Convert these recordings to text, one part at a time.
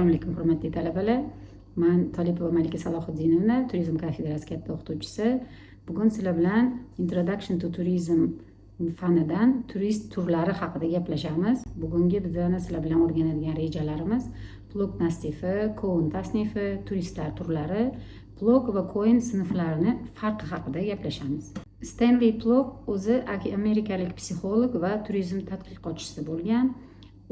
Assalomu alaykum, hurmatli talabalar. Man Tolipova Malika Salohiddinovna, turizm kafedrasi katta o'qituvchisi. Bugun sizlar bilan Introduction to Tourism fanidan turist turlari haqida gaplashamiz. Bugungi bizani sizlar bilan o'rganadigan rejalarimiz: Plok tasnifi, Koen tasnifi, turistlar turlari, Plok va Koen sinflarini farqi haqida gaplashamiz. Stanley Plok o'zi amerikalik psixolog va turizm tadqiqotchisi bo'lgan. U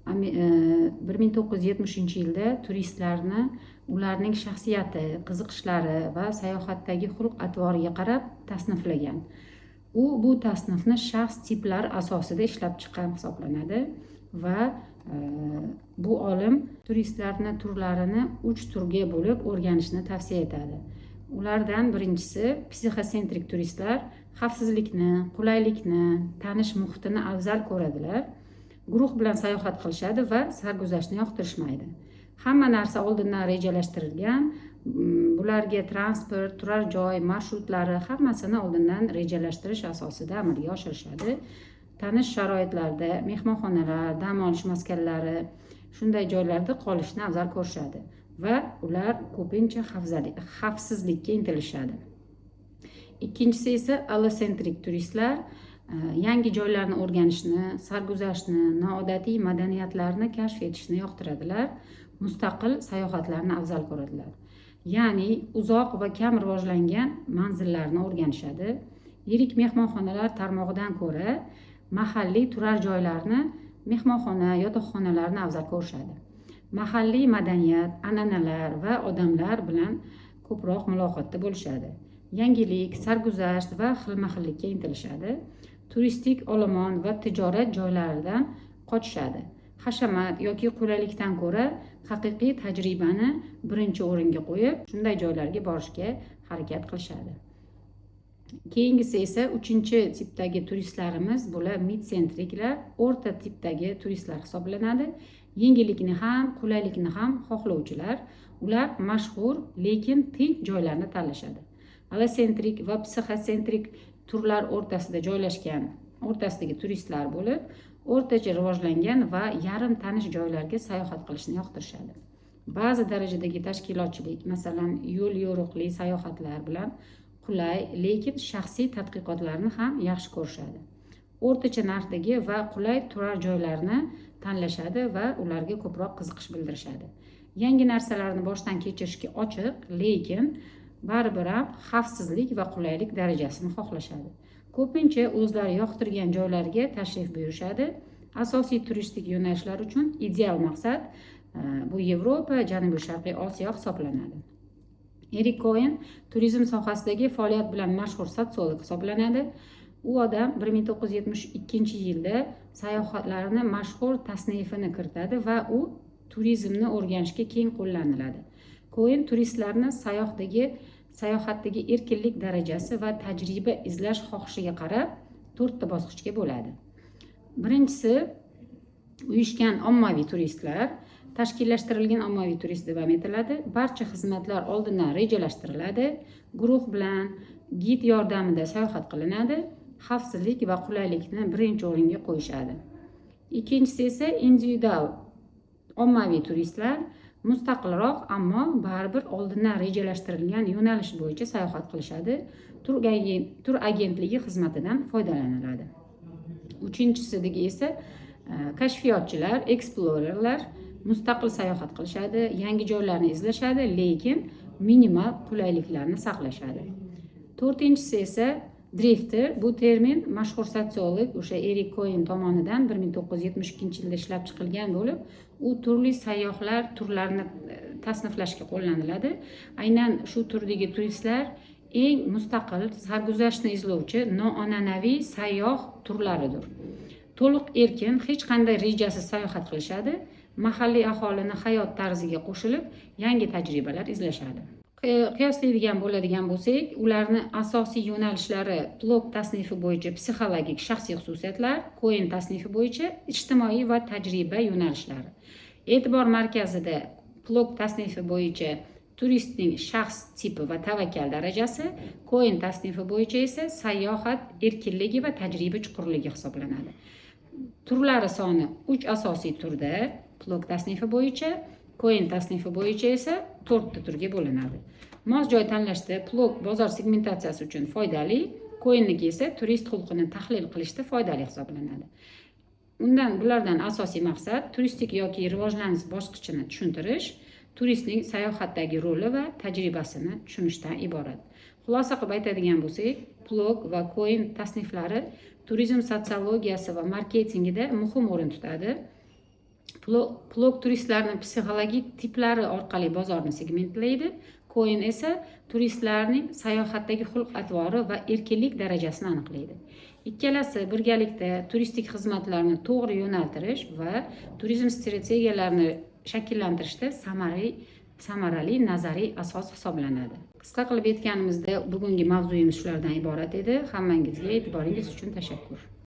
1970-yilda turistlarni ularning shaxsiyati, qiziqishlari va sayohatdagi xulq atvoriga qarab tasniflagan. U bu tasnifni shaxs tiplari asosida ishlab chiqqan hisoblanadi va bu olim turistlarni turlarini uch turga bo'lib o'rganishni tavsiya etadi. Ulardan birinchisi psixosentrik turistlar xavfsizlikni, qulaylikni, tanish muhitini afzal ko'radilar. Guruh bilan sayohat qilishadi va sarguzashtni yoqtirishmaydi. Hamma narsa oldindan rejalashtirilgan. Bularga transport, turar joy, marshrutlari, hammasini oldindan rejalashtirish asosida amalga oshirishadi. Tanish sharoitlarda, mehmonxonalar, dam olish maskanlari, shunday joylarda qolishni afzal ko'rishadi va ular ko'pincha xavfsizlikka intilishadi. Ikkinchisi esa allosentrik turistlar yangi joylarni o'rganishni, sarguzashtni, noodatiy madaniyatlarni kashf etishni yoqtiradilar. Mustaqil sayohatlarni afzal ko'radilar, ya'ni uzoq va kam rivojlangan manzillarni o'rganishadi. Yirik mehmonxonalar tarmog'idan ko'ra mahalliy turar joylarni, mehmonxona, yotoqxonalarni afzal ko'rishadi. Mahalliy madaniyat, an'analar va odamlar bilan ko'proq muloqotda bo'lishadi. Yangilik, sarguzasht va xilma xillikka intilishadi. Turistik olomon va tijorat joylaridan qochishadi. Hashamat yoki qulaylikdan ko'ra haqiqiy tajribani birinchi o'ringa qo'yib, shunday joylarga borishga harakat qilishadi. Keyingisi esa uchinchi tipdagi turistlarimiz, bular midsentriklar, o'rta tipdagi turistlar hisoblanadi. Yengillikni ham, qulaylikni ham xohlovchilar. Ular mashhur, lekin tinch joylarni tanlashadi. Allosentrik va psixosentrik turlar o'rtasida joylashgan, o'rtasidagi turistlar bo'lib, o'rtacha rivojlangan va yarim tanish joylarga sayohat qilishni yoqtirishadi. Ba'zi darajadagi tashkilotchilik, masalan, yo'l yo'riqli sayohatlar bilan qulay, lekin shaxsiy tadqiqotlarni ham yaxshi ko'rishadi. O'rtacha narxdagi va qulay turar joylarni tanlashadi va ularga ko'proq qiziqish bildirishadi. Yangi narsalarni boshdan kechirishga ochiq, lekin baribir ham xavfsizlik va qulaylik darajasini xohlashadi. Ko'pincha o'zlari yoqtirgan joylarga tashrif buyurishadi. Asosiy turistik yo'nalishlar uchun ideal maqsad bu Yevropa, Janubiy Sharqiy Osiyo hisoblanadi. Erik Koen turizm sohasidagi faoliyat bilan mashhur sotsiolog hisoblanadi. U odam 1972-yilda sayohatlarni mashhur tasnifini kiritadi va u turizmni o'rganishga keng qo'llaniladi. Koen turistlarni sayohatdagi erkinlik darajasi va tajriba izlash xohishiga qarab to'rtta bosqichga bo'ladi. Birinchisi uyushgan ommaviy turistlar, tashkillashtirilgan ommaviy turist deb ham aytiladi. Barcha xizmatlar oldindan rejalashtiriladi, guruh bilan, gid yordamida sayohat qilinadi, xavfsizlik va qulaylikni birinchi o'ringa qo'yishadi. Ikkinchisi esa individual ommaviy turistlar, mustaqilroq, ammo baribir oldindan rejalashtirilgan yo'nalish bo'yicha sayohat qilishadi. Tur agentligi xizmatidan foydalaniladi. Uchinchisidagi esa kashfiyotchilar, explorerlar, mustaqil sayohat qilishadi, yangi joylarni izlashadi, lekin minimal qulayliklarni saqlashadi. To'rtinchisi esa drifter. Bu termin mashhur sotsiolog o'sha Erik Koen tomonidan 1972-yilda ishlab chiqilgan bo'lib, u turli sayyohlar turlarini tasniflashga qo'llaniladi. Aynan shu turdagi turistlar eng mustaqil, sarguzashtni izlovchi noan'anaviy sayyoh turlaridir. To'liq erkin, hech qanday rejasiz sayohat qilishadi, mahalliy aholini hayot tarziga qo'shilib, yangi tajribalar izlashadi. Qiyoslaydigan bo'ladigan bo'lsak, ularni asosiy yo'nalishlari: Plok tasnifi bo'yicha psixologik shaxsiy xususiyatlar, Koen tasnifi bo'yicha ijtimoiy va tajriba yo'nalishlari. E'tibor markazida Plok tasnifi bo'yicha turistning shaxs tipi va tavakkal darajasi, Koen tasnifi bo'yicha esa sayohat erkinligi va tajriba chuqurligi hisoblanadi. Turlari soni uch asosiy turda Plok tasnifi bo'yicha. Koen tasnifi bo'yicha esa to'rtta turga bo'linadi. Mos joy tanlashda Plok bozor segmentatsiyasi uchun foydali, Koenniki esa turist xulqini tahlil qilishda foydali hisoblanadi. Bulardan asosiy maqsad turistik yoki rivojlanish bosqichini tushuntirish, turistning sayohatdagi roli va tajribasini tushunishdan iborat. Xulosa qilib aytadigan bo'lsak, Plok va Koen tasniflari turizm sotsiologiyasi va marketingida muhim o'rin tutadi. Plok turistlarni psixologik tiplari orqali bozorni segmentlaydi. Koen esa turistlarning sayohatdagi xulq atvori va erkinlik darajasini aniqlaydi. Ikkalasi birgalikda turistik xizmatlarni to'g'ri yo'naltirish va turizm strategiyalarini shakllantirishda samarali nazariy asos hisoblanadi. Qisqa qilib aytganimizda, bugungi mavzuyimiz shulardan iborat edi. Hammangizga e'tiboringiz uchun tashakkur.